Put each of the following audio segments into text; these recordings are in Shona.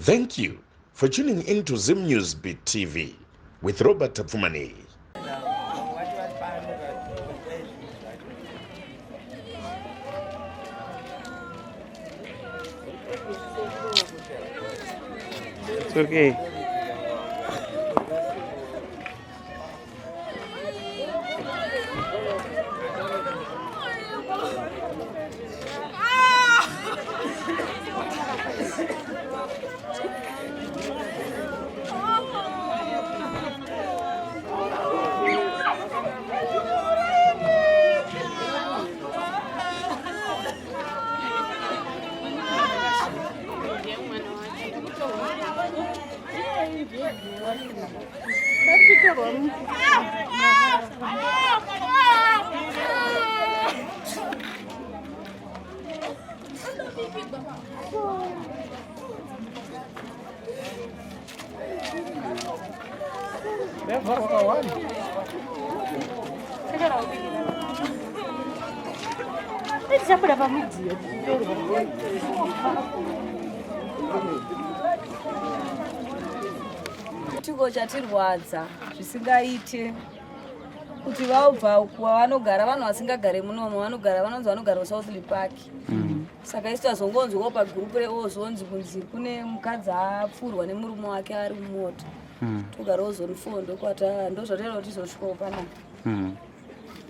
Thank you for tuning in to Zim News Beat TV with Robert Tapfumaneyi. It's okay. Tichabuda pamidhiyo. Chitiko chatirwadza zvisingaite kuti vabva kwavanogara vanhu vasingagare munomo vanogara vanonzi vanogara kuSouthly Park. Saka isu tazongonzwawo pagurupu reozonzi kunzi kune mukadzi apfurwa nemurume wake ari mumota. Togarawo zone 4 ndokwata ndozvataita kuti tizosvikawo panapa.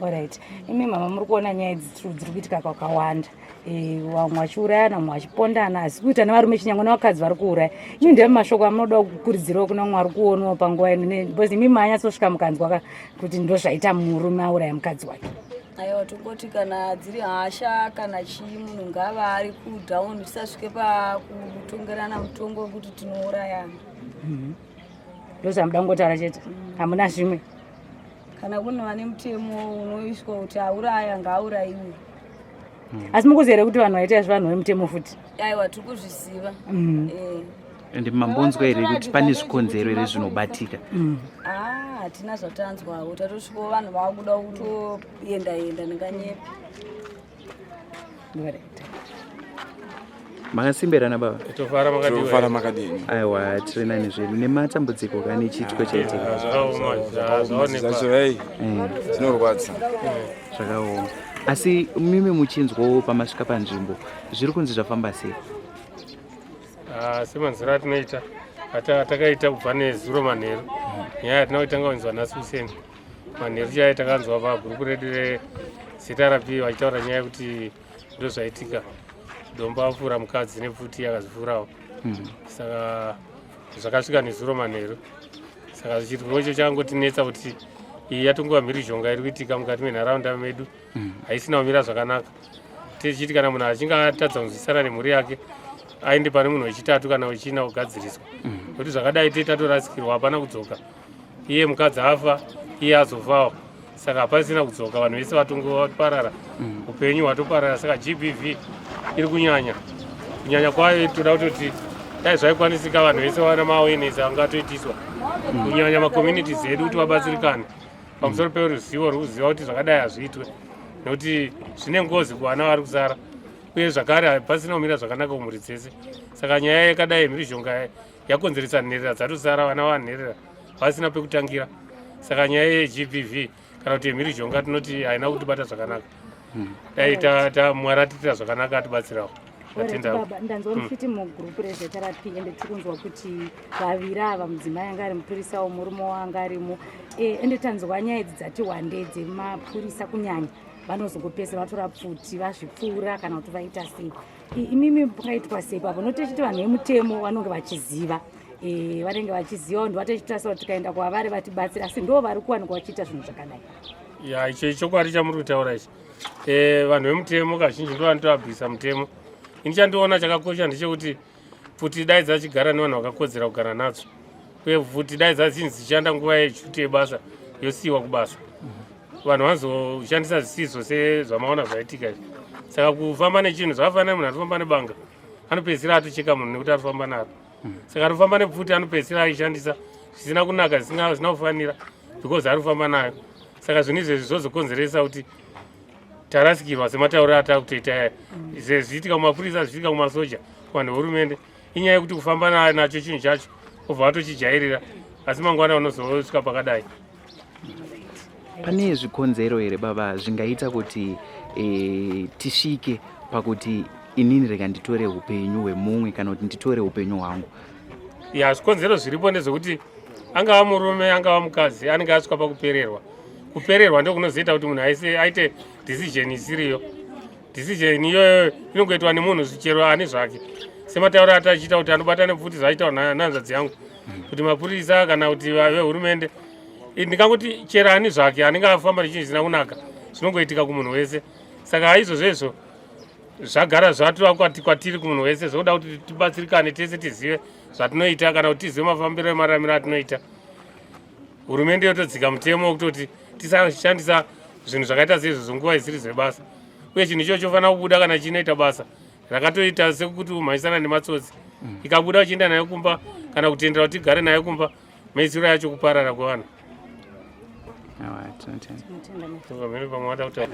Alright. Imi mama muri kuona nyaya idzi dziri kuitika kwakawanda. Eh, vamwe vachiurayana, vamwe vachipondana, asi kuita nevarume chinyangwe nevakadzi vari kuuraya. Imi ndiye mashoko amunoda kukurudzirawo kuna vamwe vari kuonawo panguva ino because imi manyatsosvika mukanzwa ka kuti ndozvaita murume auraya mukadzi wake. Aiwa tongoti kana dziri hasha kana chii munhu ngava ari cool down tisasvike pakutongerana mutongo wekuti tinourayana. Ndozvamuda kungotaura chete. Hamuna zvimwe. Kana kune vane mutemo unoiswa kuti auraya ngaaurayiwe. Asi mukuziva here kuti vanhu vaita izvi vanhu vemutemo futi? Aiwa tiri kuzviziva. Ende mambonzwa here kuti pane zvikonzero here zvinobatika? Ah, hatina zvatanzwawo tatosvikawo vanhu vakuda kutoenda enda ndinganyepi. Alright. Makasimberana baba? Tofara makadini? Tofara makadini? Aiwa, tiri nani zvedu nematambudziko kane chiitiko chaitika. Zvakaoma, zvaonekwa. Zvacho hei, zvinorwadza. Zvakaoma. Asi mimi muchinzwawo pamasvika panzvimbo, zviri kunzi zvafamba sei? Ah, semanzwiro atinoita atakaita kubva nezuro manheru, nyaya yatina kuitanga kunzwa nhasi kuseni manheru chaiyo takanzwa pagurupu redu reZRP vachitaura nyaya yekuti ndozvaitika, dombo apfuura mukadzi nepfuti akazvipfuurawo. Saka zvakasvika nezuro manheru, saka chiitiko icho chakangotinetsa kuti iyi yatongova mhirizhonga iri kuitika mukati menharaunda medu, haisina kumira zvakanaka. Tichiti kana munhu achinge atadza kunzwisisana nemhuri yake aende pane munhu wechitatu kana wechina kugadziriswa, nokuti zvakadai tei tatorasikirwa, hapana kudzoka. Iye mukadzi afa, iye azofawo, saka hapasina kudzoka. Vanhu vese vatongoparara, upenyu hwatoparara. Saka GBV iri kunyanya, kunyanya kwayo toda kutoti dai zvaikwanisika vanhu vese vawana maawareness angatoitiswa, kunyanya macommunities edu kuti vabatsirikane pamusoro peruzivo rwekuziva kuti zvakadai hazviitwe, nekuti zvine ngozi kuvana vari kusara, uye zvakare hapasina kumira zvakanaka kumhuri dzese. Saka nyaya yakadai mhirizhonga yakonzeresa nherera dzatosara, vana vanherera vasina pekutangira. Saka nyaya yeGBV kana kuti yemhirizhonga tinoti haina kutibata zvakanaka. Dai Mwari atiitira zvakanaka, atibatsirawo. Ndatenda. Baba, ndanzwa muchiti mugurupu reZRP, ende tiri kunzwa kuti vaviri ava, mudzimai anga ari mupurisawo, murume wanga arimo. Ende tanzwa nyaya idzi dzati wandei dzemapurisa kunyanya vanozongopedzisira vatora pfuti vazvipfuura kana kuti vaita sei. Imimi pakaitwa sei papo? Nokuti tichiti vanhu vemutemo vanonge vachiziva, vanenge vachiziva vanhu vatochitarisa kuti tikaenda kwavari vatibatsira, asi ndo vari kuwanikwa vachiita zvinhu zvakadai. Ya, icho ichokwadi chamuri kutaura ichi. Vanhu vemutemo kazhinji ndo vanotoabvisa mutemo. Ini chandiona chakakosha ndechekuti pfuti dai dzachigara nevanhu vakakodzera kugara nadzo, uye pfuti dai dzachinzi dzichishanda nguva yechuti yebasa yosiyiwa kubasa, vanhu vanozoshandisa zvisizvo sezvamaona zvaitika izvi. Saka kufamba nechinhu zvakafanana munhu arikufamba nebanga, anopedzisira atocheka munhu nekuti arikufamba naro. Saka arikufamba nepfuti anopedzisira aishandisa zvisina kunaka, zvisina kufanira, because ari kufamba nayo. Saka zvinhu izvezvi zvozokonzeresa kuti tarasikirwa sematauriro atakutoita aya. Zviitika kumapurisa, zvichiitika kumasoja, kuvanhu vehurumende. Inyaya yekuti kufamba nacho chinhu chacho obva watochijairira, asi mangwana unozosvika pakadai. Pane zvikonzero here baba zvingaita kuti tisvike pakuti inini rega nditore upenyu hwemumwe kana kuti nditore upenyu hwangu? Ya, zvikonzero zviripo ndezvekuti angava murume, angava mukadzi, anenge asvika pakupererwa. Kupererwa ndokunozoita kuti munhu aite decision isiriyo. Decision iyoyo inongoitwa nemunhu chero ani zvake, sematauro atachiita kuti anobata nepfuti, zvaitaura nehanzvadzi yangu kuti mapurisa kana kuti vehurumende. Ndingangoti chero ani zvake anenge afamba nechinhu chisina kunaka, zvinongoitika kumunhu wese. Saka izvozvo izvo zvagara zvatova kwatiri kumunhu wese, zvokuda kuti tibatsirikane tese, tizive zvatinoita kana kuti tizive mafambiro emararamiro atinoita. Hurumende yotodzika mutemo wekutoti tisashandisa zvinhu zvakaita seizvozvo nguva isiri zvebasa, uye chinhu ichocho chofanira kubuda kana chinoita basa rakatoita sekuti umhanyisana nematsotsi. Ikabuda uchienda nayo kumba kana kutendera kuti igare nayo kumba, mhedzisiro yacho kuparara kwevanhu. Aiwa, tinotenda. Pamene pamwe vada kutaura.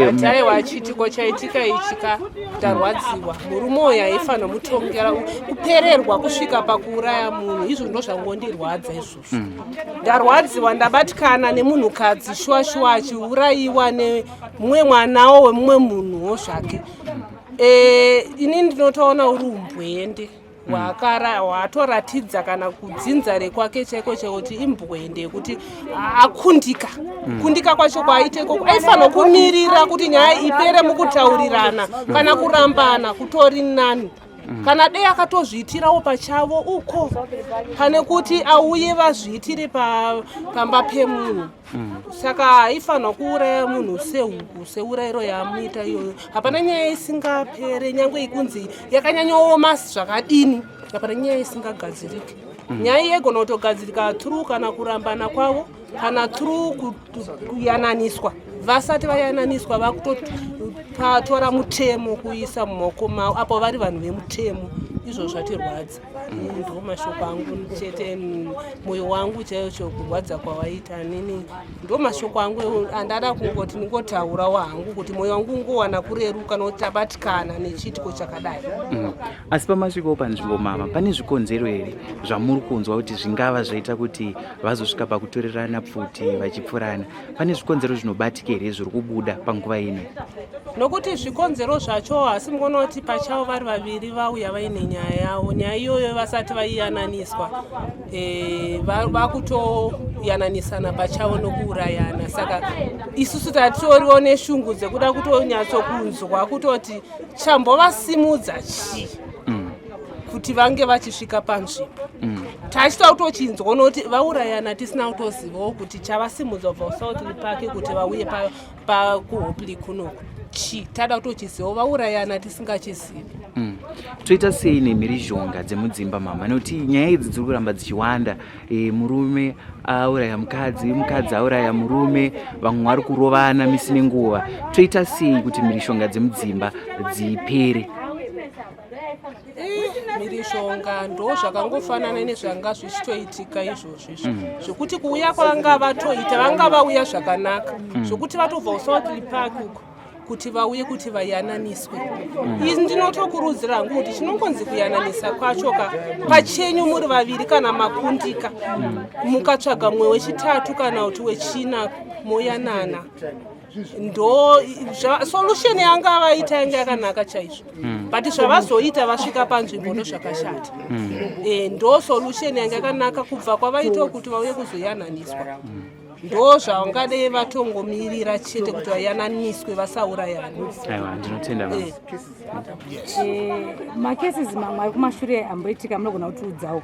Ataiwa, chiitiko chaitika ichi ka, ndarwadziwa. Murume uyu aifanira mutongera kupererwa kusvika pakuuraya munhu. Izvo ndo zvangondirwadza izvozvo. Ndarwadziwa, ndabatikana nemunhukadzi shuwa shuwa achiurayiwa nemumwe mwanawo wemumwe munhuwo zvake. Ini ndinotoona uri umbwende hwaatoratidza kana kudzinza rekwake chaiko chaiko kuti imbwende yekuti akundika. Kundika kwacho kwaaita ikoko, aifanira kumirira kuti nyaya ipere mukutaurirana kana kurambana kutori nani. Kana dei akatozviitirawo pachavo uko pane kuti auye vazviitire pamba pemunhu. Saka haifanira kuuraya munhu sehuku, seurayiro yaamuita iyoyo. Hapana nyaya isingapere, nyange ikunzi yakanyanyooma zvakadini, hapana nyaya isingagadziriki. Nyaya yegona kutogadzirika through kana kurambana kwavo kana through kuyananiswa. Vasati vayananiswa, vakutotora mutemo kuisa mumaoko mavo apo vari vanhu vemutemo. Izvo zvatirwadza. Ndo mashoko angu chete. Mwoyo wangu chaicho kurwadza kwawaita nini. Ndo mashoko angu andada kungoti ndingotaurawo hangu kuti mwoyo wangu ungowana kureruka nokuti tabatikana nechiitiko chakadai. Asi pamasvikawo panzvimbo mama, pane zvikonzero here zvamuri kunzwa kuti zvingava zvaita kuti vazosvika pakutorerana pfuti vachipfurana? Pane zvikonzero zvinobatika here zviri kubuda panguva ino? Nokuti zvikonzero zvacho, asi mukuona kuti pachavo vari vaviri vauya vaine nyaya yavo. Nyaya iyoyo vasati vaiyananiswa, vakutoyananisana pachavo nokuurayana. Saka isusu tatoriwo neshungu dzekuda kutonyatsokunzwa kutoti chambovasimudza chii kuti vange vachisvika panzvimbo. Tachita kutochinzwa nokuti vaurayana tisina kutozivawo kuti chavasimudza kubva kuSouthlea Park kuti vauye pakuHopley kunoku chi. Tada kutochizivawo, vaurayana tisingachizivi. Toita sei nemhirizhonga dzemudzimba mama, nekuti nyaya idzi dziri kuramba dzichiwanda? Murume auraya mukadzi, mukadzi auraya murume, vamwe vari kurovana misi nenguva. Toita sei kuti mhirizhonga dzemudzimba dzipere? Mhirizhonga ndo zvakangofanana nezvanga zvichitoitika izvozvo izvo zvekuti kuuya kwavanga vatoita, vanga vauya zvakanaka zvokuti vatobva kuSouthlea Park uko kuti vauye kuti vayananiswe. Izvi ndinotokurudzira hangu kuti chinongonzi kuyananisa kwacho ka, pachenyu muri vaviri, kana makundika mukatsvaga mumwe wechitatu kana kuti wechina moyanana, ndo solution yanga vaita yanga yakanaka chaizvo. But zvavazoita vasvika panzvimbo ndo zvakashata. Ndo solution yanga yakanaka kubva kwavaitawo kuti vauye kuzoyananiswa, ndo zvavangadei vatongomirira chete kuti vayananiswe, vasaurayana. Aiwa, ndinotenda mama. Macases mamwe ari kumashure amboitika, munogona kutiudzawo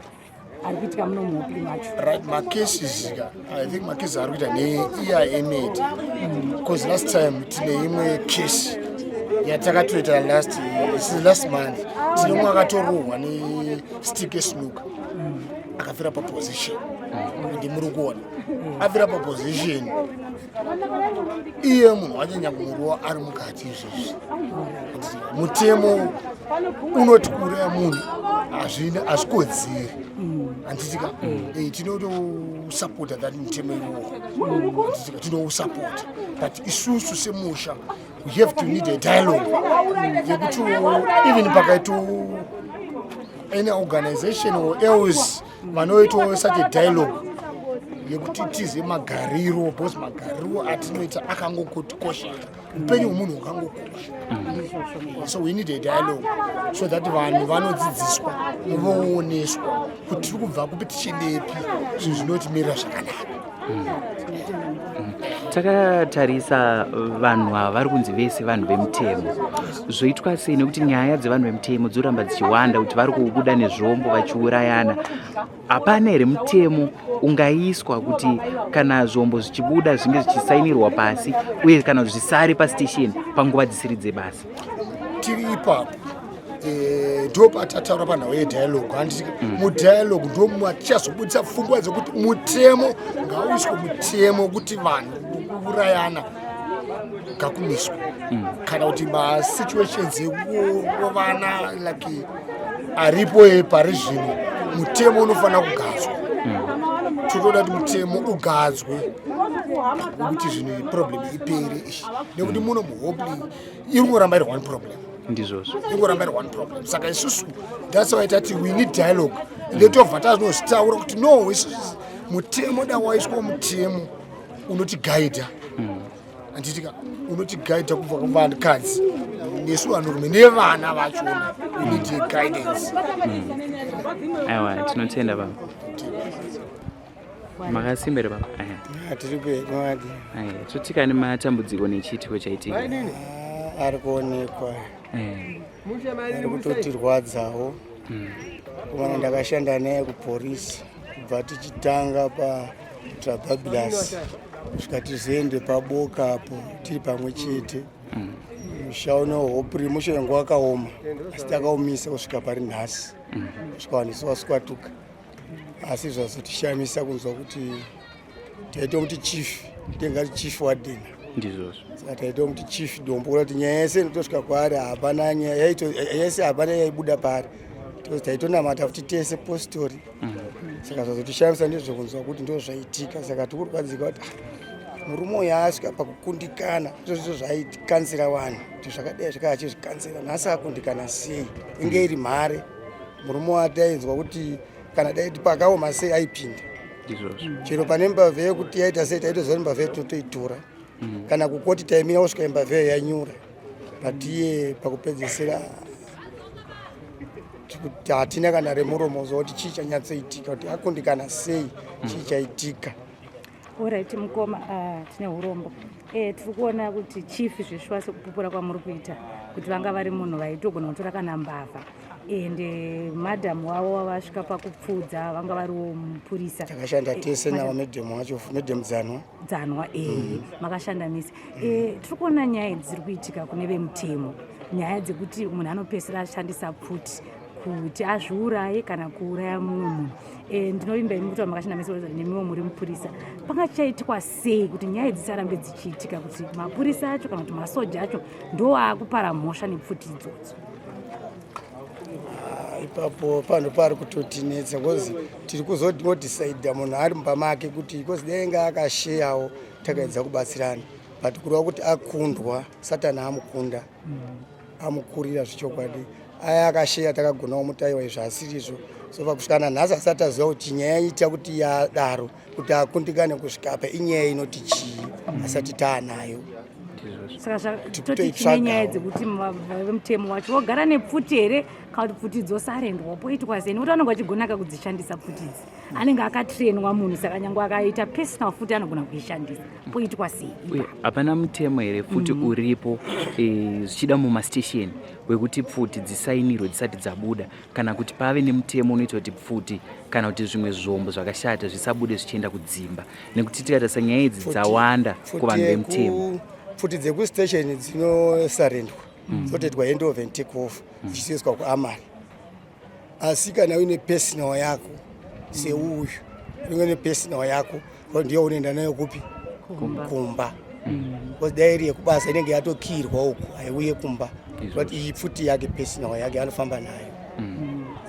ari kuitika muno muHopley macho? Right, macases ka, I think macases ari kuita neEIMAD, because last time tine imwe case yatakatoita last month. Tine umwe akatorohwa nestick esnooker, akafira paposition. Ndimuri kuona afira paposition iye munhu wanyanya kumurova ari mukati. Izvozvi mutemo unoti kuuraya munhu hazvina, hazvikodzeri, handitika? Tinotosapota that mutemo iwowo, handitika? Tinousapota, but isusu semusha we have to need a dialogue yekuti even pakaito Any organization or else vanoitawo such a dialogue yekuti tize magariro, because magariro atinoita akangokotikoshera, upenyu hwemunhu hwakangokosha. So we need a dialogue so that vanhu vanodzidziswa, vooneswa kuti tiri kubva kupi, tichiendepi, zvinhu zvinotimirira zvakanaka. Takatarisa vanhu ava vari kunzi vese vanhu vemutemo. Zvoitwa sei nekuti nyaya dzevanhu vemutemo dzoramba dzichiwanda, kuti vari kubuda nezvombo vachiurayana? Hapana here mutemo ungaiswa kuti kana zvombo zvichibuda zvinge zvichisainirwa pasi, uye kana zvisare pastation panguva dzisiri dzebasa? Tiri ipapo. Ndo patataura panhau yedialogue, handiti? Mudialogue ndo matichazobudisa pfungwa dzekuti mutemo ngauiswe, mutemo kuti vanhu kuurayana ngakumiswe, kana kuti masituations ekurovana like aripo pari zvino, mutemo unofanira kugadzwa. Totoda kuti mutemo ugadzwe kuti zvinhu, problem ipere ishi, nekuti muno muHopley iri kungoramba iri one problem. Ndizvozvo. Ingoramba iri one problem. Saka isusu, that's why tati we need dialogue. Ndetobva tazvinozvitaura kuti no, isusu mutemo da waiswa, mutemo unotigaidha, handitika? Unotigaidha kubva kuvanhukadzi nesu vanhurume nevana vachona. We need a guidance. Aiwa, tinotenda baba. Makasimba here baba? Tiri kuedwadi. Totika nematambudziko nechiitiko chaitika. Ari kuonekwa, ari kutotirwadzawo. Kumana ndakashanda naye kuporisi kubva tichitanga paTrabablas kusvika tizoende paBoka apo, tiri pamwe chete. Musha uno Hopley musha wengu wakaoma, asi takaumisa kusvika pari nhasi, kusvika vanhu isu vaswatuka. Asi zvazotishamisa kunzwa kuti taitomuti chief, tengati chief warden. Ndizvozvo. Saka taitomuti Chief Dombo, kuti nyaya yese inotosvika kwaari, hapana nyaya yese, hapana yaibuda paari. Taitonamata futi tese postori. Saka zvazotishamisa ndezvekunzwa kuti ndo zvaitika. Saka tikurwadzika kuti ah, murume uyu asvika pakukundikana. Izvo zvizvo zvaikansira vanhu kuti zvakadai zvakaa achizvikansira, nhasi akundikana sei? Inge iri mhare murume watainzwa kuti kana dai pakaoma sei aipinda. Ndizvozvo. Chero pane mbavha yekuti yaita sei, taitoziva kuti mbavha yedu totoitora, kana kukoti taimira kusvika mbavha yanyura. But iye pakupedzisira kuti hatina kana remuromo zvokuti chii chanyatsoitika, kuti akundikana sei, chii chaitika. Alright mukoma, tine urombo. Tiri kuona kuti chief zveshuwa, sekupupura kwamuri kuita, kuti vanga vari munhu vaitogona kutora kana mbavha, ende madhamu wavo wavasvika pakupfudza vanga variwo mupurisa. Takashanda tese navo, madam wacho, madam Dzanwa. Dzanwa, makashanda mese. Tiri kuona nyaya idzi dziri kuitika kune vemutemo, nyaya dzekuti munhu anopedzisira ashandisa pfuti kuti azviuraye kana kuuraya mumwe munhu. Ndinovimba imi kuti makashanda mese nemiwo muri mupurisa. Panga chichaitwa sei kuti nyaya idzi dzisarambe dzichiitika, kuti mapurisa acho kana kuti masoja acho ndo akupara mhosva nepfuti idzodzo? Ah, ipapo panhu pari kutotinetsa, because tiri kuzodhisaidha munhu ari mumba make kuti, because dai nga akasheyawo, takaedza kubatsirana, but kureva kuti akundwa, Satani amukunda, amukurira zvechokwadi. Aya akasheya, takagonawo mutaiwa, izvo asirizvo. So pakusvika nanhasi asati aziva kuti nyaya ita kuti yadaro kuti akundikane kusvika apa inyaya inoti chii, asati taanayo. Saka toti chine nyaya dzekuti vemutemo wacho vogara nepfuti here, kana kuti pfuti dzosarendwa, poitwa sei? Nekuti vanenge vachigonaka kudzishandisa pfuti idzi, anenge akatrainwa munhu, saka nyange akaita personal futi anogona kuishandisa. Poitwa sei? Uye hapana mutemo here futi uripo, zvichida mumastation, wekuti pfuti dzisainirwe dzisati dzabuda, kana kuti pave nemutemo unoita kuti pfuti kana kuti zvimwe zvombo zvakashata zvisabude zvichienda kudzimba? Nekuti tikatarisa nyaya idzi dzawanda kuvanhu vemutemo. Pfuti dzekustation dzinosarendwa, dzotoitwa hand over and take off, dzichizoiswa kuarmoury. Asi kana uine personal yako seuyu, unenge une personal yako, ndiyo unoenda nayo kupi? Kumba. Because dai iri yekubasa inenge yatokirwa uku, haiuye kumba. But iyi pfuti yake, personal yake, anofamba nayo.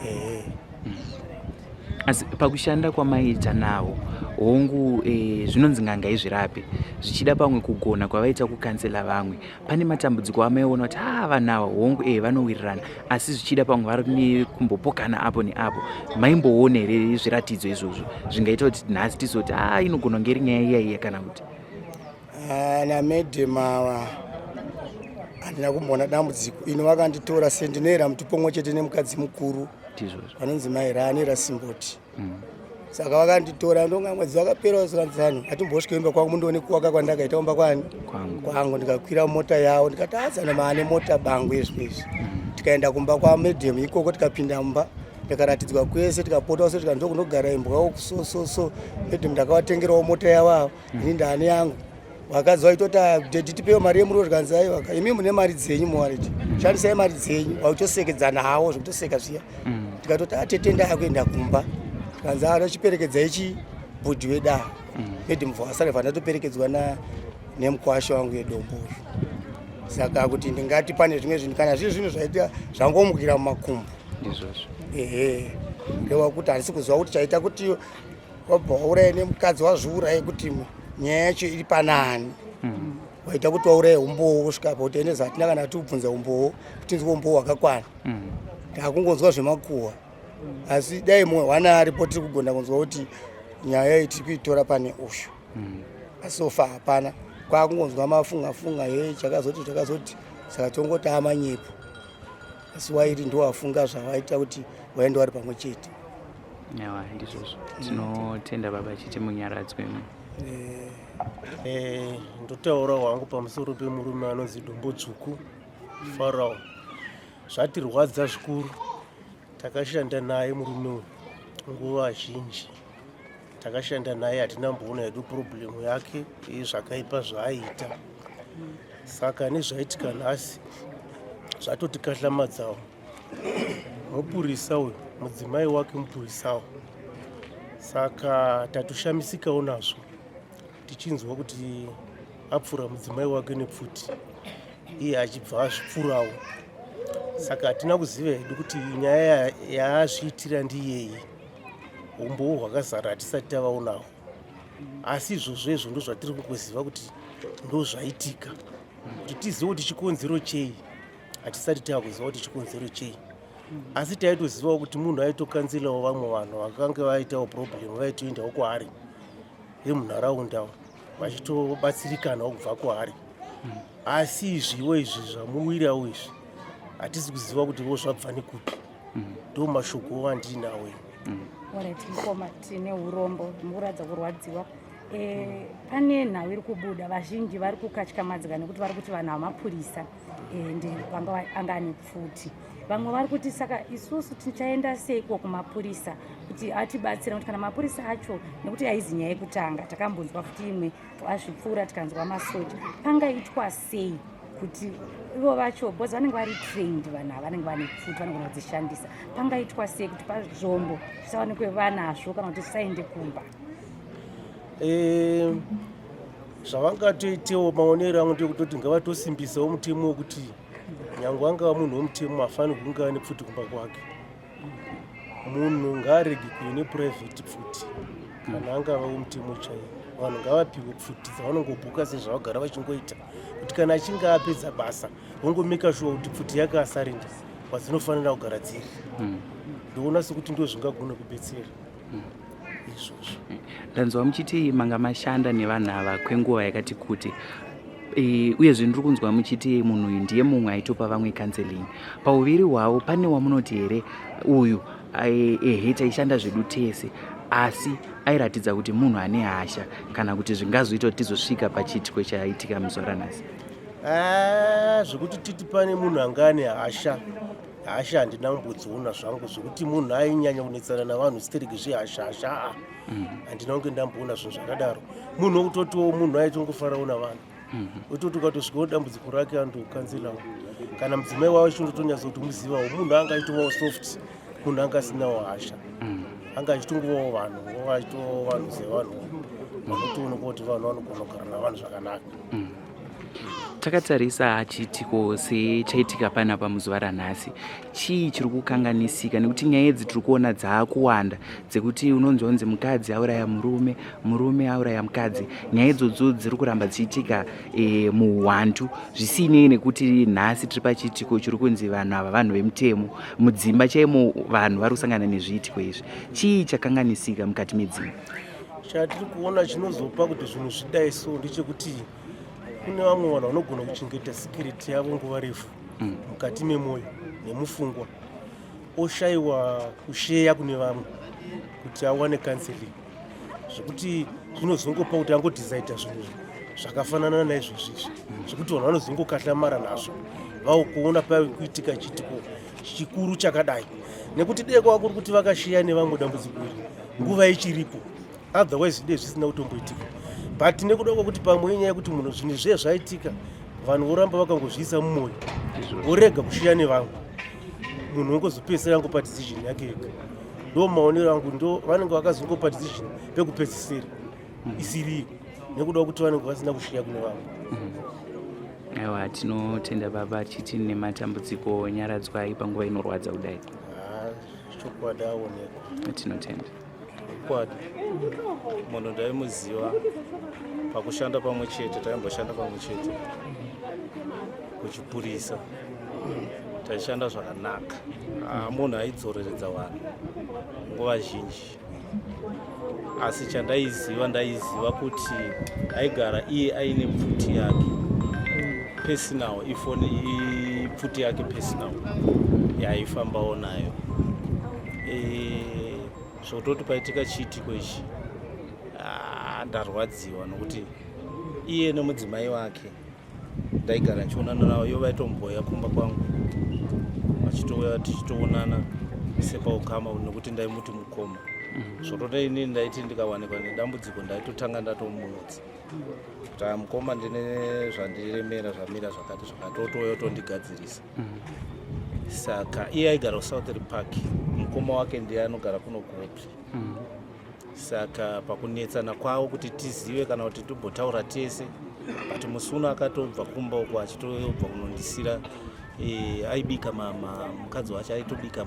Ehe. Asi pakushanda kwamaita navo Hongu, e, zvinonzi n'anga izvirape zvichida pamwe kugona kwavaita kukansela vamwe. Pane matambudziko amaiona kuti haa vanhu ava hongu e vanowirirana, asi zvichida pamwe vari kumbopokana apo neapo. Maimboona here zviratidzo izvozvo zvingaita kuti nhasi tizoti haa inogona kunge iri nyaya iya iya kana kuti? Ah, namedhem ava handina kumboona dambudziko. Ino vakanditora sendinoera mutupo umwe chete nemukadzi mukuru vanonzi mai Rani Rasimboti. Saka vakanditora ndonga mwedzi wakapera usikanzano atimbosvike imba kwangu mundione kuwaka kwandakaita kumba kwani kwangu. Ndikakwira mota yavo ndikati adzana maane mota bangu izvi izvi. Tikaenda kumba kwamedhem ikoko, tikapinda mumba, ndikaratidzwa kwese, tikapota so, tika ndokunogara imbwa uku so so so. Medhem ndakavatengerawo mota yavo ava, ini ndaane yangu. Vakadzi vaitoti daddy, tipewo mari yemuriwo. Zvikanzi aiwa, imi mune mari dzenyu muwareti, shandisai mari dzenyu. Vautosekedzana hawo zvekutoseka zviya. Tikatoti atete ndaya kuenda kumba. Tikanzi anochiperekedza ichi bhudhi wedu edi mubva ndatoperekedzwa nemukwasha wangu yedombo uyu. Saka kuti ndingati pane zvimwe zvinhu kana zviri zvinhu zvaita zvangomukira mumakumbo. Ndizvozvo. Ehe, reva kuti handisi kuziva kuti chaita kuti wabva wauraye nemukadzi wazviuraye, kuti nyaya yacho iri panani waita kuti wauraye umbowo kusvika pa kuti eneza hatina kana tiubvunza umbowo kuti tinzwe umbowo hwakakwana. Takungonzwa zvemakuhwa, asi dai mumwe hwana aripo tiri kugona kunzwa kuti nyaya iyi tiri kuitora pane uyu. Asi so far hapana, kwakungonzwa mafunga funga ye chakazoti chakazoti, saka tongoti amanyepo, asi wairi ndowafunga zvavaita kuti waenda wari pamwe chete. Yawa, ndizvozvo. Tinotenda baba chiti munyaradzwe. Ndotaura hwangu pamusoro pemurume anonzi Dombo Dzvuku Farao. Zvatirwadza zvikuru. Takashanda naye murume uyu nguva zhinji, takashanda naye, hatina mboona hedu problem yake zvakaipa zvaaiita. Saka nezvaitika nhasi zvatotikahlamadzawo. Mupurisa uyu, mudzimai wake mupurisawo, saka tatoshamisikawo nazvo tichinzwa kuti apfura mudzimai wake nepfuti, iye achibva azvipfurawo. Saka hatina kuziva hedu kuti nyaya yaazviitira ndiyei. Umbowo hwakazara hatisati tavaonawo, asi izvozvo izvo ndo zvatiri kungoziva kuti ndo zvaitika. Kuti tizive kuti chikonzero chei, hatisati taakuziva kuti chikonzero chei, asi taitozivawo kuti munhu aitokanzilawo vamwe vanhu vakange vaitawo problem, vaitoendawo kwaari vemunharaunda vachitobatsirikanawo kubva kwaari. Asi izviwo izvi zvamuwirawo izvi hatisi kuziva kuti vo zvabva nekupi. Ndo mashoko andinawo. Alright, mukoma, tine urombo, mukuratidza kurwadziwa. Pane nhau iri kubuda, vazhinji vari kukatyamadzika nekuti vari kuti vanhu vamapurisa ndi vanga anga ane pfuti. Vamwe vari kuti saka isusu tichaenda seiko kumapurisa kuti atibatsira, nekuti kana mapurisa acho, nekuti haizi nyaya yekutanga, takambonzwa futi imwe azvipfuura, tikanzwa masoja. Pangaitwa sei kuti ivo vacho, because vanenge vari trained vanhu ava, vanenge vane pfuti, vanogona kudzishandisa, pangaitwa sei kuti pazvombo zvisawanikwe vanazvo kana kuti zvisaende kumba? Zvavangatoitewo maonero angu ndekutoti ngavatosimbisawo mutemo wekuti nyange angava munhu wemutemo hafanirwi kunge ane pfuti kumba kwake. Munhu ngaarege kuve neprivate pfuti kana angava wemutemo chaiwo. Vanhu ngavapiwe pfuti dzavanongobhuka sezvavagara vachingoita, kuti kana achinge apedza basa vongomeka sure kuti pfuti yake asarinda kwadzinofanira kugara dziri. Ndoona sekuti ndo zvingagona kubetsera izvozvo. Ndanzwa muchiti manga mashanda nevanhu ava kwenguva yakati kuti, uyezve ndiri kunzwa muchiti munhu uyu ndiye mumwe aitopa vamwe counseling. Pauviri hwavo pane wamunoti here uyu ehe taishanda zvedu tese, asi airatidza kuti munhu ane hasha, kana kuti zvingazoita kuti tizosvika pachiitiko chaitika muzuva ranhasi? Ah, zvekuti titi pane munhu anga ane hasha, hasha handina kumbodziona zvangu. Zvekuti munhu ainyanya kunetsana navanhu sitereki zvehasha hasha, aa, handina kunge ndamboona zvinhu zvakadaro. Munhu wekutotiwo munhu aitongofarawo navanhu, ototi ukatosvikawo dambudziko rake andokanzelawo. Kana mudzimai wavo chindotonyatsa kuti muzivawo, munhu anga achitovawo soft, munhu anga asinawo hasha, anga achitongovawo vanhu, achitovawo vanhu sevanhu vanotoonekwa kuti vanhu vanogona kugara navanhu zvakanaka. Takatarisa chiitiko sechaitika panapa muzuva ranhasi, chii chiri kukanganisika? Nekuti nyaya idzi tiri kuona dzaakuwanda, dzekuti unonzwa kunzi mukadzi auraya murume, murume auraya mukadzi. Nyaya idzodzo dziri kuramba dzichiitika muhuwandu, zvisinei nekuti nhasi tiri pachiitiko chiri kunzi vanhu ava vanhu vemutemo. Mudzimba chaimo vanhu vari kusangana nezviitiko izvi. Chii chakanganisika mukati medzimba? Chatiri kuona chinozopa kuti zvinhu zvidai so ndechekuti kune vamwe vanhu vanogona kuchengeta sikiriti yavo nguva refu mukati memwoyo nemufungwa, oshayiwa kusheya kune vamwe kuti awane counseling, zvekuti zvinozongopa kuti angodhisaidha zvinhu zvakafanana naizvozvi izvi, zvekuti vanhu vanozongokahlamara nazvo vakuona pakuitika chiitiko chikuru chakadai. Nekuti dei kwava kuri kuti vakasheya nevamwe dambudziko iri nguva ichiripo, otherwise dei zvisina kutomboitika. But nekuda kwekuti pamwe inyaya yekuti munhu zvinhu zviye zvaitika, vanhu voramba vakangozviisa mumwoyo, vorega kushiya nevamwe, munhu wongozopedzisira angopa decision yake ega. Ndo maonero angu, ndo vanenge vakazongopa decision pekupedzisira isiriyo, nekuda kwekuti vanenge vasina kushiya kune vamwe. Aiwa, tinotenda baba, tichiti nematambudziko, nyaradzwai panguva inorwadza kudai. Ah, chokwadi aonekwa. Tinotenda. Chokwadi munhu ndaimuziva pakushanda pamwe chete, taimboshanda pamwe chete kuchipurisa, taishanda zvakanaka. Ah, munhu aidzoreredza vanhu nguva zhinji, asi chandaiziva, ndaiziva kuti aigara iye aine pfuti yake personal, ifoni, pfuti yake personal yaaifambawo nayo. Zvototi paitika chiitiko ichi, ah, ndarwadziwa nokuti iye nemudzimai wake ndaigara ndichionana navo. Ivo vaitomboya kumba kwangu vachitouya, tichitoonana sepaukama, nekuti ndaimuti mukoma. Zvotota inini ndaiti ndikawanikwa nedambudziko ndaitotanga ndatomuudza kuti, "Ah, mukoma, ndine zvandiremera, zvamira zvakati zvakati," otouya otondigadzirisa. Saka iye aigara kuSouth Park, mukoma wake ndiye anogara kuno kuHopley. Saka pakunetsana kwavo kuti tizive kana kuti timbotaura tese, but musi uno akatobva kumba uko achitobva kunondisira, aibika mukadzi wacho aitobika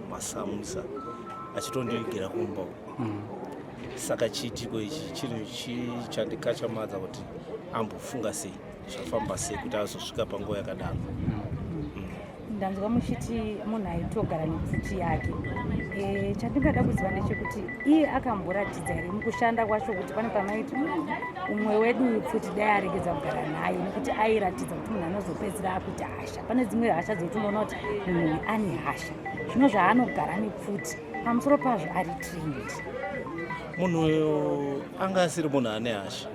masamusa achitondivigira kumba uko. Saka chiitiko ichi chinhu chandikachamadza kuti ambofunga sei, zvafamba sei kuti azosvika panguva yakadaro. Ndanzwa muchiti munhu aitogara nepfuti yake. Chandingada kuziva ndechekuti iye akamboratidza here mukushanda kwacho kuti pane pamaiti, umwe wedu uyu pfuti dai aregedza kugara nayo," nekuti airatidza kuti munhu anozopedzisira akuita hasha? Pane dzimwe hasha dzekuti unoona kuti munhu uyu ane hasha, zvino zvaanogara nepfuti, pamusoro pazvo ari trained. Munhu uyu anga asiri munhu ane hasha,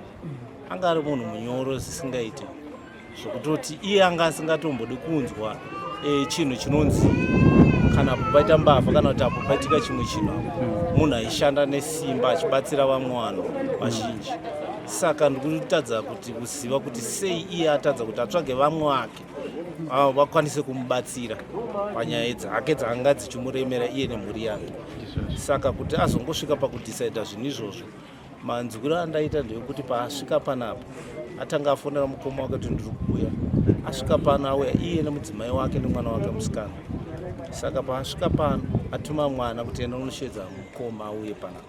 anga ari munhu munyoro zvisingaiti, zvokutoti iye anga asingatombodi kunzwa chinhu chinonzi kana apo paita mbavha kana kuti apo paitika chimwe chinhu apo. Munhu aishanda nesimba achibatsira vamwe vanhu vazhinji. Saka ndikutadza kuti kuziva kuti sei iye atadza kuti atsvage vamwe vake vakwanise kumubatsira panyaya dzake dzanga dzichimuremera iye nemhuri yake. Saka kuti azongosvika pakudhisaidha zvinhu izvozvo, manzwiro andaita ndeyekuti paasvika panapa atanga afonera mukoma wake kuti ndiri kuuya. Asvika pano, auya iye nemudzimai wake nemwana wake musikana. Saka paasvika pano atuma mwana kuti enda unoshedza mukoma auye panapa.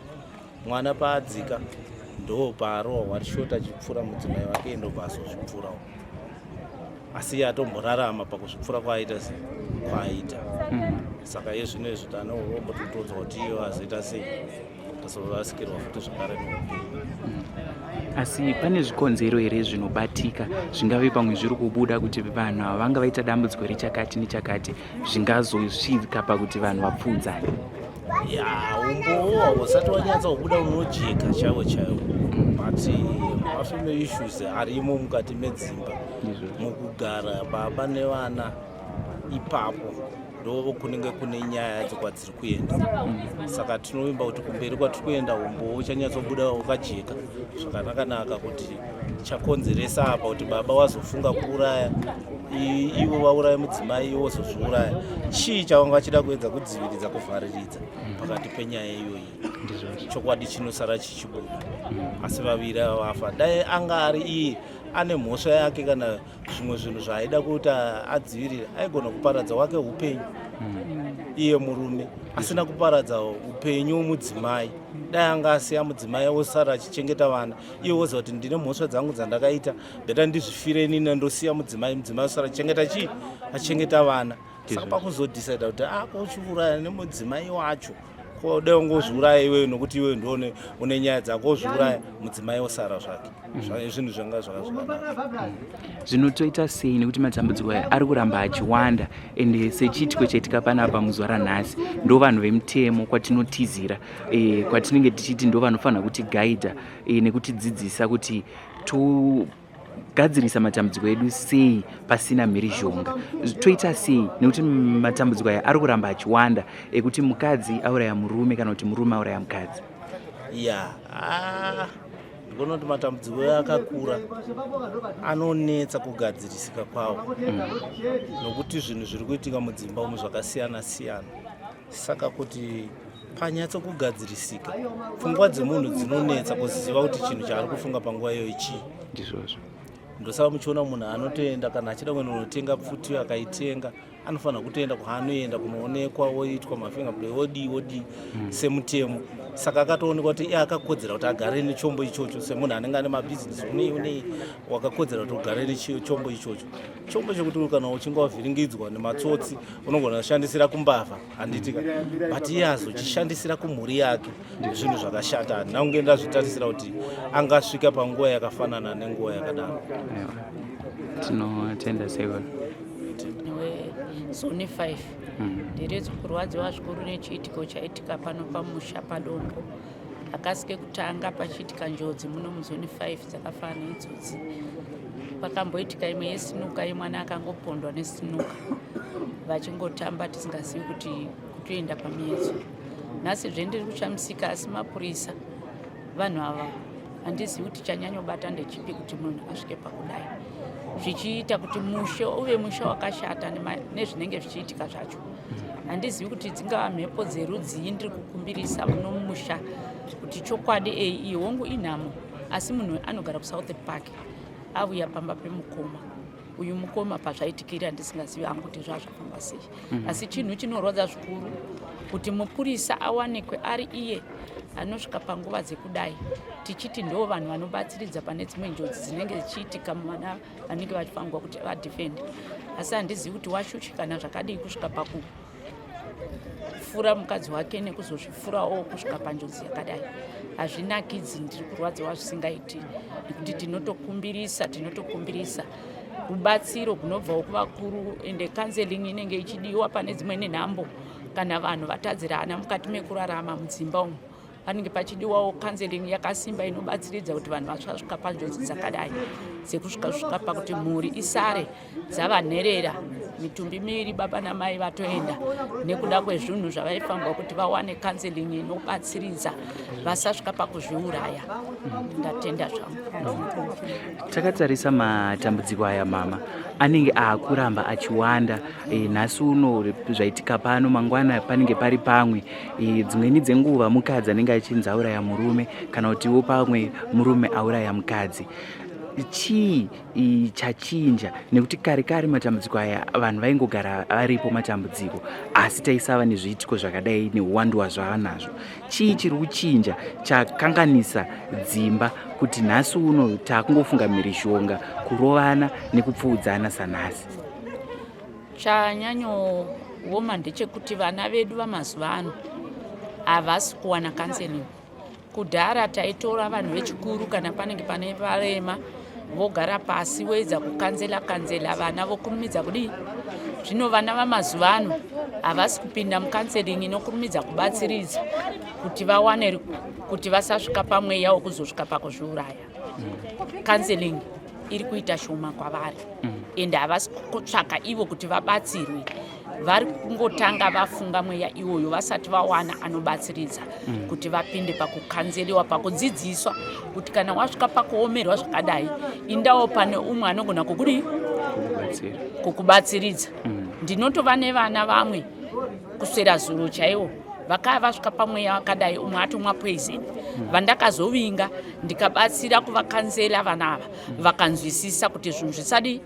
Mwana paadzika ndo paarohwa rishoti achipfura mudzimai wake, iye ndobva azozvipfurawo, asi iye atomborarama pakuzvipfura kwaaita sei kwaaita. Saka iye zvino izvi tane urombo, tikutonzwa kuti iyo azoita sei, azorasikirwa futi zvakare neupenyu. Asi pane zvikonzero here zvinobatika zvingave pamwe zviri kubuda kuti vanhu ava vanga vaita dambudziko rechakati nechakati zvingazosvika pakuti vanhu vapfuudzane? Ya, umbowo usati wanyatsa kubuda unojeka chaiwo chaiwo, but mafamily issues arimo mukati medzimba, mukugara baba nevana ipapo, ndo kunenge kune nyaya dzekwadziri kuenda. Saka tinovimba kuti kumberi kwatiri kuenda umbowo uchanyatsobuda wakajeka zvakanaka-naka kuti chakonzeresa apa kuti baba wazofunga kuuraya, ivo vauraya mudzimai, ivo wozozviuraya, chii chavanga vachida kuedza kudziviridza, kuvhariridza pakati penyaya iyoyi. Chokwadi chinosara chichibuda. Asi vaviri ava vafa, dai anga ari iye ane mhosva yake kana zvimwe zvinhu zvaaida kuti adzivirire aigona kuparadza wake upenyu mm. iye murume asina kuparadza upenyu mudzimai dai anga asiya mudzimai osara achichengeta vana iye woziva kuti ndine mhosva dzangu dzandakaita beta ndizvifire inini ndosiya mudzimai mudzimai osara achichengeta chii achichengeta vana saka pakuzodecida kuti akuchiuraya ah, nemudzimai wacho ko dai ungozviuraya iwewe nokuti iwewe ndione une nyaya dzako ozviuraya mudzimai osara zvake mm. zvinhu zvanga zvakazvakanaka mm. zvinotoita sei nekuti matambudziko aya ari kuramba achiwanda ende sechiitiko chaitika panapa muzuva ranhasi ndo vanhu vemutemo kwatinotizira e, kwatinenge tichiti ndo vanofanira kutigaidha e, nekutidzidzisa kuti to gadzirisa matambudziko edu sei pasina mhirizhonga toita sei nekuti matambudziko aya ari kuramba achiwanda ekuti mukadzi auraya murume kana kuti murume auraya mukadzi ya ah, ndikuona kuti matambudziko ayo akakura anonetsa kugadzirisika kwawo mm. nokuti zvinhu zviri kuitika mudzimba umu zvakasiyana siyana saka kuti panyatso kugadzirisika pfungwa dzemunhu dzinonetsa kuziva kuti chinhu chaari kufunga panguva iyoyo chii ndizvozvo ndosaka muchiona munhu anotoenda kana achida kuenda kunotenga pfuti akaitenga anofanira kutoenda kwaanoenda kunoonekwa oitwa mafingerplay odii odii hmm. semutemo saka akatoonekwa kuti iye akakodzera kuti agare nechombo ichocho semunhu anenge ane mabhizinesi unei unei wakakodzera kuti ugare nechombo ichocho chombo chekuti kana uchinge wavhiringidzwa nematsotsi unogona kushandisira kumbavha handitika but iye azochishandisira kumhuri yake zvinhu zvakashata handina kunge ndazvitarisira kuti angasvika panguva yakafanana nenguva yakadaro tinotenda sekuru zone 5 hmm. ndiri kurwadziwa zvikuru nechiitiko chaitika pano pamusha padombo Hakasi kekutanga pachiitika njodzi muno muzone 5 dzakafanana neidzodzi. Pakamboitika imwe yesinuka yemwana akangopondwa nesinuka vachingotamba tisingazivi kuti kutoenda pamiedzo. Nhasi zve ndiri kushamisika asi mapurisa vanhu ava handizivi kuti chanyanyobata ndechipi kuti munhu asvike pakudai zvichiita kuti mushe uve mushe wakashata nezvinenge zvichiitika zvacho handizivi kuti dzingava mhepo dzerudzii ndiri kukumbirisa muno mumusha kuti chokwadi ei iyi hongu inhamo asi munhu anogara kusouth park auya pamba pemukoma uyu mukoma pazvaitikira ndisingazivi hangu kuti zvazvafamba sei mm -hmm. asi chinhu chinorwadza zvikuru kuti mupurisa awanikwe ari iye anosvika panguva dzekudai tichiti ndo vanhu vanobatsiridza pane dzimwe njodzi dzinenge dzichiitika muvana vanenge vachifanirwa kuti vadefend asi handizivi kuti washushikana zvakadii kusvika pakufura mukadzi wake nekuzozvifurawo kusvika panjodzi yakadai hazvinakidzi ndiri kurwadziwa zvisingaiti nekuti tinotokumbirisa tinotokumbirisa rubatsiro kunobvawo kuvakuru ende counseling inenge ichidiwa pane dzimwe nenhambo kana vanhu vatadzirana mukati mekurarama mudzimba umu panenge pachidiwawo counseling yakasimba inobatsiridza kuti vanhu vasvasvika panjodzi dzakadai dzekusvika svika pakuti mhuri isare dzava nherera mitumbi miviri baba namai vatoenda nekuda kwezvinhu zvavaifambwa kuti vawane counseling inobatsiridza vasasvika pakuzviuraya ndatenda zvangu takatarisa matambudziko aya mama anenge aakuramba achiwanda e, nhasi uno zvaitika pano mangwana panenge pari pamwe e, dzimweni dzenguva mukadzi anenge achinzi auraya murume kana kutiwo pamwe murume auraya mukadzi chii chachinja nekuti kare kare matambudziko aya vanhu vaingogara varipo matambudziko asi taisava nezviitiko zvakadai neuwandu hwazvava nazvo chii chiri kuchinja chakanganisa dzimba kuti nhasi uno taakungofunga mhirizhonga kurovana nekupfuudzana sanhasi Chanyanyooma ndechekuti vana vedu vamazuva ano havasi kuwana counseling. Kudhara taitora vanhu vechikuru kana panenge pane varema vogara pasi voedza kukanzela kanzela vana vokurumidza kudii. Zvino vana vamazuva ano havasi kupinda mucounseling inokurumidza kubatsiridza kuti vawane kuti vasasvika pamweya wekuzosvika pakuzviuraya. Counseling iri kuita shoma kwavari mm. ende havasi kutsvaka ivo kuti vabatsirwe vari kungotanga vafunga mweya iwoyo vasati vawana anobatsiridza mm. kuti vapinde pakukanzeriwa pakudzidziswa kuti kana wasvika pakuomerwa zvakadai indawo pane umwe anogona kukudii kukubatsiridza mm. ndinotova nevana vamwe kuswera zuro chaiwo Vakaya vasvika pamweya wakadai, umwe atomwa poison. Vandakazovinga ndikabatsira kuvakanzela vana ava, vakanzwisisa kuti zvinhu zvisadi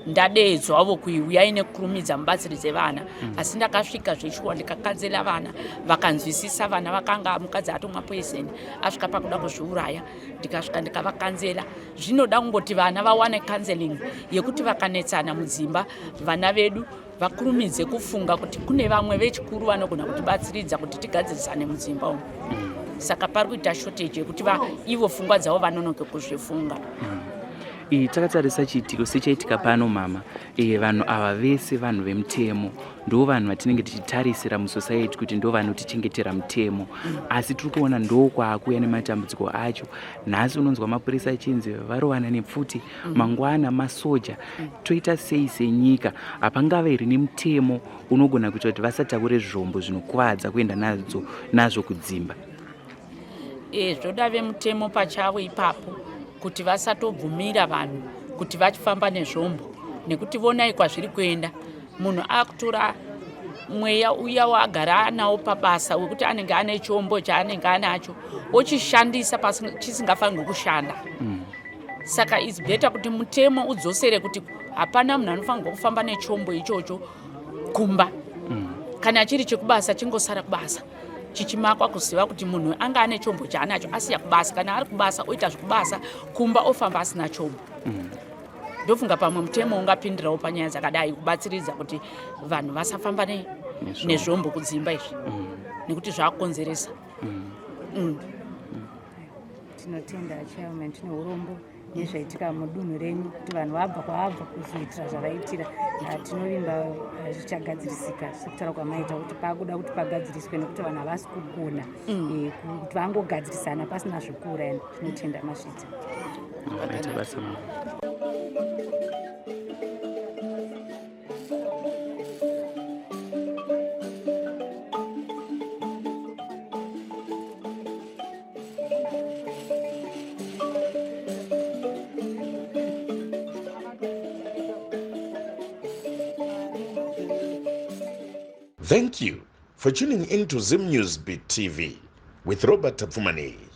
ndadeedzwavo kuiuyai nekukurumidza mubatsiridze vana. Asi ndakasvika zveshuwa ndikakanzela vana, vakanzwisisa. Vana vakanga mukadzi atomwa poison asvika pakuda kuzviuraya, ndikasvika ndikavakanzela. Zvinoda kungoti vana vawane counseling yekuti vakanetsana mudzimba, vana vedu vakurumidze kufunga kuti kune vamwe vechikuru vanogona kutibatsiridza kuti tigadzirisane mudzimba umu. Saka pari kuita shortage yekuti ivo pfungwa dzavo vanonoke kuzvifunga. Iyi takatarisa chiitiko sechaitika pano mama, e, vanhu ava vese vanhu vemutemo, ndo vanhu vatinenge tichitarisira musociety kuti ndo vanotichengetera mutemo. Asi tiri kuona ndo kwaakuuya nematambudziko acho. Nhasi unonzwa mapurisa achinzi varovana nepfuti, mangwana masoja. Toita sei senyika? Hapangave here nemutemo unogona kuita kuti vasatakure zvombo zvinokuvadza kuenda nadzo nazvo kudzimba? E, zvoda vemutemo pachavo ipapo kuti vasatobvumira vanhu kuti vachifamba nezvombo, nekuti vonai kwazviri kuenda. Munhu akutora mweya uya waagara anawo pabasa wekuti anenge ane chombo chaanenge anacho, ochishandisa chisingafanirwi kushanda. Saka its better kuti mutemo udzosere kuti hapana munhu anofanirwa kufamba nechombo ichocho kumba. Kana chiri chekubasa chingosara kubasa chichimakwa, kuziva kuti munhu anga ane chombo chaanacho asiya kubasa. Kana ari kubasa oita zvekubasa, kumba ofamba asina chombo. Ndofunga pamwe mutemo ungapindirawo panyaya dzakadai kubatsiridza kuti vanhu vasafamba nezvombo kudzimba izvi, nekuti zvakukonzeresa. Tinotenda chairman, tine urombo nezvaitika mudunhu renyu, kuti vanhu vabva kwavabva kuzoitira zvavaitira. Ah, tinovimba zvichagadzirisika sekutaura kwamaita kuti pakuda kuti pagadziriswe, nekuti vanhu havasi kugona kuti vangogadzirisana pasina zvekuurayana. Tinotenda, masvitsa. Maita basa mama. Thank you for tuning in to Zim News Beat TV with Robert Tapfumaneyi.